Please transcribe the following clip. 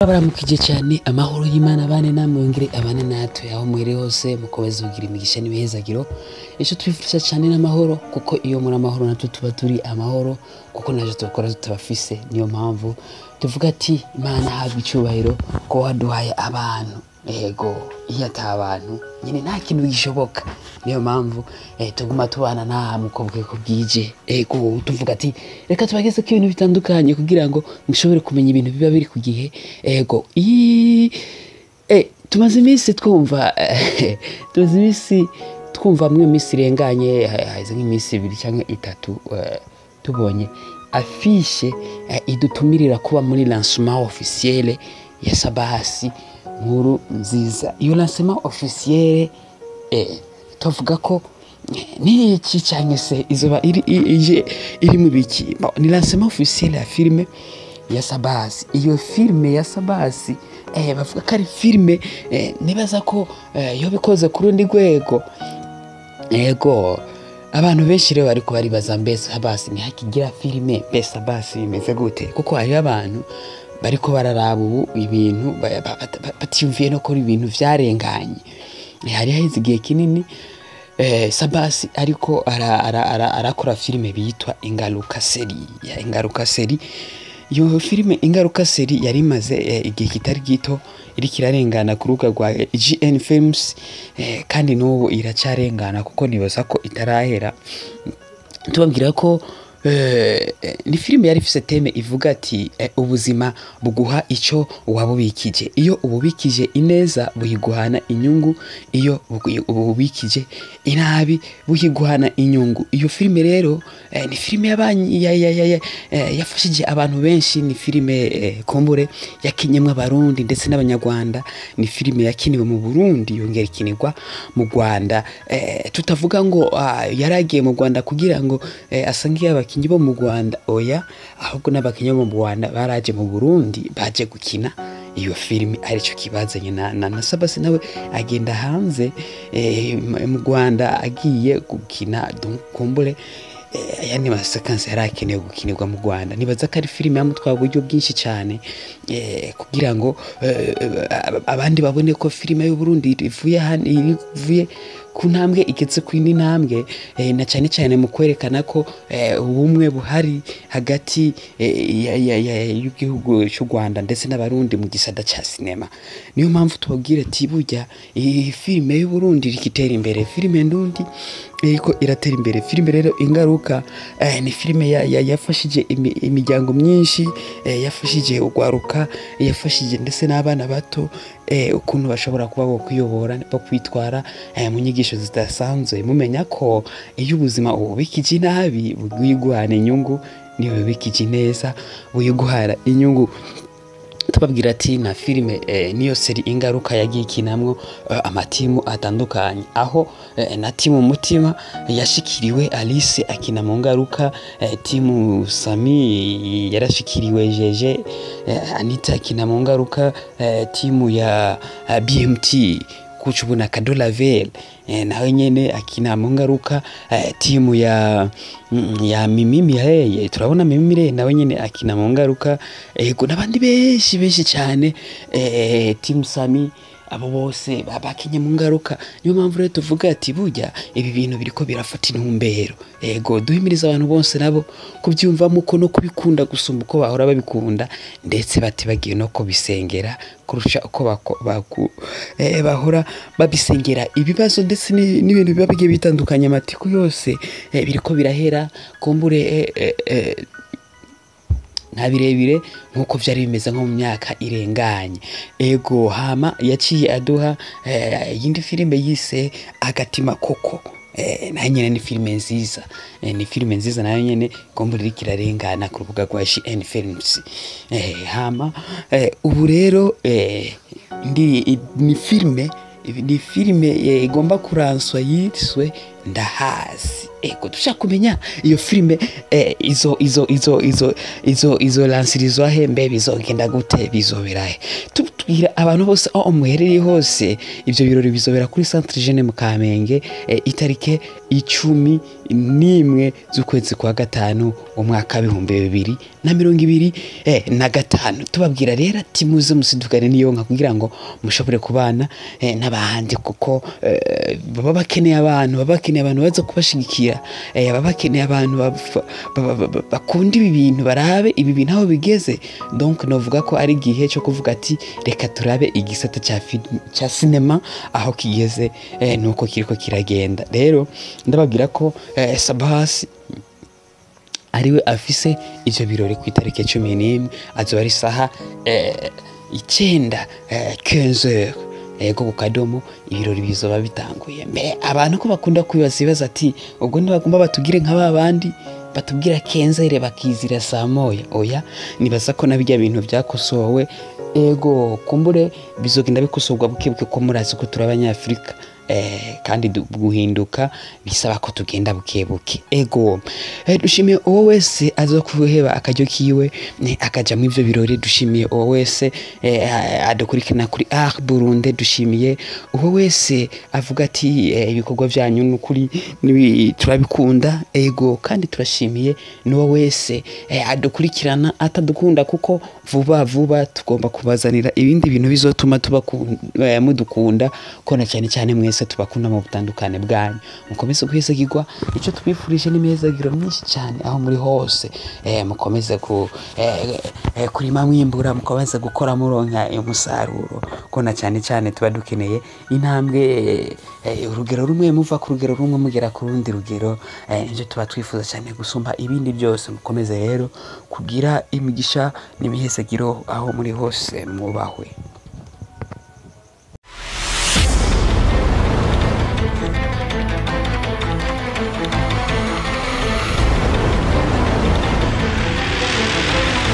Baramukije cyane, amahoro y'Imana abane namwe, yongere abane natwe aho muhere hose. Mukomeze kugira imigisha n'ibihezagiro. Icyo twifuza cyane n'amahoro, kuko iyo muri amahoro natwe tuba turi amahoro, kuko naje tubikora tutabafise. Niyo mpamvu tuvuga ati Imana habwa icyubahiro ko waduhaye abantu. Ego, iyo ata abantu nyine nta kintu gishoboka. Niyo mpamvu tuguma tubana namwe uko bwe ko bwije. Ego, tuvuga ati reka tubageze ko ibintu bitandukanye kugira ngo mushobore kumenya ibintu biba biri ku gihe. Ego, tumaze iminsi twumva, tumaze iminsi twumva muri iyo minsi irenganye, haheze nk'iminsi 2 cyangwa 3, tubonye afishe idutumirira kuba muri lancement officiel ya Sabasi Nkuru Nziza. Iyo lancement officiel, tuvuga ko ni iki cyangwa se izoba iri ije iri mu biki? Ni lancement officiel ya filme ya Sabasi. Iyo filme ya Sabasi, bavuga ko ari filme, nibaza ko yo bikoze ku rundi rwego. Ego, abantu benshi rero bariko baribaza: mbe Sabasi ntihakigira filme? Mbe Sabasi bimeze gute? Kuko hariho abantu bariko bararaba ubu ibintu batiyumviye no kora ibintu vyarenganye. Hari haheze igihe kinini Sabasi ariko arakora filime bitwa Ingaruka Série. Ya Ingaruka Série, iyo filime Ingaruka Série yari imaze igihe kitari gito iriko irarengana ku rubuga rwa GN Films, kandi n'ubu iracarengana kuko nibaza ko itarahera. Tubabwira ko ni filime yari ifise thème ivuga ati ubuzima buguha ico wabubikije. Iyo ububikije ineza buyiguhana inyungu, iyo ububikije inabi buyiguhana inyungu. Iyo filime rero ni filime yafashije abantu benshi. Ni filime kumbure yakinyemwe Abarundi ndetse n'Abanyarwanda. Ni filime yakiniwe mu Burundi, yongera ikinirwa mu Rwanda. Tutavuga ngo yaragiye mu Rwanda kugira ngo asangiye abakinyi bo mu Rwanda, oya, ahubwo n'abakinyi bo mu Rwanda baraje mu Burundi baje gukina iyo filime, arico kibazanye na Sabasi nawe agenda hanze mu Rwanda agiye gukina. Donc kumbure ayandi ma séquences yari akenewe gukinirwa mu Rwanda. Nibaza ko ari filime yamutwaye uburyo bwinshi cyane kugira ngo abandi babone ko filime y'u Burundi ivuye hano, ivuye ku ntambwe igeze ku yindi ntambwe, na cyane cyane mu kwerekana ko ubumwe buhari hagati y'igihugu cy'u Rwanda ndetse n'Abarundi mu gisata ca sinema. Niyo mpamvu tubabwira ati burya iyi filime y'u Burundi iriko itera imbere, filime ndundi iriko iratera imbere. Filime rero Ingaruka ni filime yafashije imiryango myinshi, yafashije urwaruka, yafashije ndetse n'abana bato ukuntu bashobora kuba bo kwiyobora, bo kwitwara mu nyigisho zidasanzwe. Mumenya ko iyo ubuzima ububikije inabi bwiguhana inyungu, niyo bubikije neza buyiguhara inyungu. Tubabwira ati na filime niyo série Ingaruka yagiye ikinamwo amatimu atandukanye, aho na timu Mutima yashikiriwe Alice akina mu Ngaruka, timu Sami yarashikiriwe Jeje Anita akina mu Ngaruka, timu ya BMT kucubona Kadolavel nawe nyene akina mu Ngaruka, timu ya Mimi Mireye, turabona Mimi Mireye nawe nyene akina mu Ngaruka, ego, n'abandi benshi benshi cyane, timu Sami, abo bose bakinye mu Ngaruka. Niyo mpamvu rero tuvuga ati burya ibi bintu biriko birafata intumbero. Ego, duhimiriza abantu bose nabo kubyumvamo uko no kubikunda gusumba uko bahora babikunda, ndetse batibagiwe no kubisengera kurusha uko bahora babisengera. Ibibazo ndetse n'ibintu biba bigiye bitandukanye, amatiku yose biriko birahera. Kumbure nta birebire nk'uko vyari bimeze nko mu myaka irenganye. Ego, hama yaciye aduha iyindi filime yise Agatima Koko. Nayo nyene ni filime nziza, ni filime nziza nayo nyene kumbura iriko irarengana ku rubuga rwa GN Films. Hama ubu rero ni filime igomba kuranswa yiswe Ndahazi. Ego, dushaka kumenya iyo filime izo izo izo izo izo izo lansirizwa he? Mbe bizogenda gute? Bizobera he? Tubwira abantu bose aho muherereye hose, ivyo birori bizobera kuri Centre Jeune mu Kamenge, itarike 11 z'ukwezi kwa gatanu, umwaka 2025. 2025. Tubabwira rero ati muze musidukane niyo nka kugira ngo mushobore kubana n'abandi, kuko baba bakeneye abantu, baba bakeneye abantu baza kubashigikira, baba bakeneye abantu bakunda ibi bintu, barabe ibi bintu aho bigeze. Donc novuga ko ari igihe cyo kuvuga ati reka turabe igisata ca sinema aho kigeze, nuko kiriko kiragenda. Rero ndababwira ko Sabasi ariwe afise ivyo birori ku itariki 11, azoba ari isaha 9, 15h, ego ku kadomo ibirori bizoba bitanguye. Mbe abantu ko bakunda kwibaza ibibazo ati ubwo ntibagomba batugire nka ba bandi batubwira kenzere bakizira saa moya? Oya, nibaza ko na birya bintu vyakosowe. Ego kumbure bizogenda bikosorwa buke buke, ko murazi ko turi abanyafrika, kandi guhinduka bisaba ko tugenda buke buke. Ego, dushimiye uwo wese aza kuheba akaryo kiwe akaja mu ivyo birori. Dushimiye uwo wese adukurikirana kuri Art Burundi. Dushimiye uwo wese avuga ati ibikorwa vyanyu nukuri turabikunda. Ego, kandi turashimiye n'uwo wese adukurikirana atadukunda, kuko vuba vuba tugomba kubazanira ibindi bintu bizotuma mudukunda, ko na cyane cyane mwese tubakunda mu butandukane bwanyu. Mukomeze guhezagirwa, icyo tubifurije n'imihezagiro myinshi cyane aho muri hose. Mukomeze kurima mwimbura, mukomeze gukora muronka umusaruro, ko na cyane cyane tuba dukeneye intambwe, urugero rumwe muva ku rugero rumwe mugera ku rundi rugero, nivyo tuba twifuza cyane gusumba ibindi byose. Mukomeze rero kugira imigisha n'imihezagiro aho muri hose, mubahwe.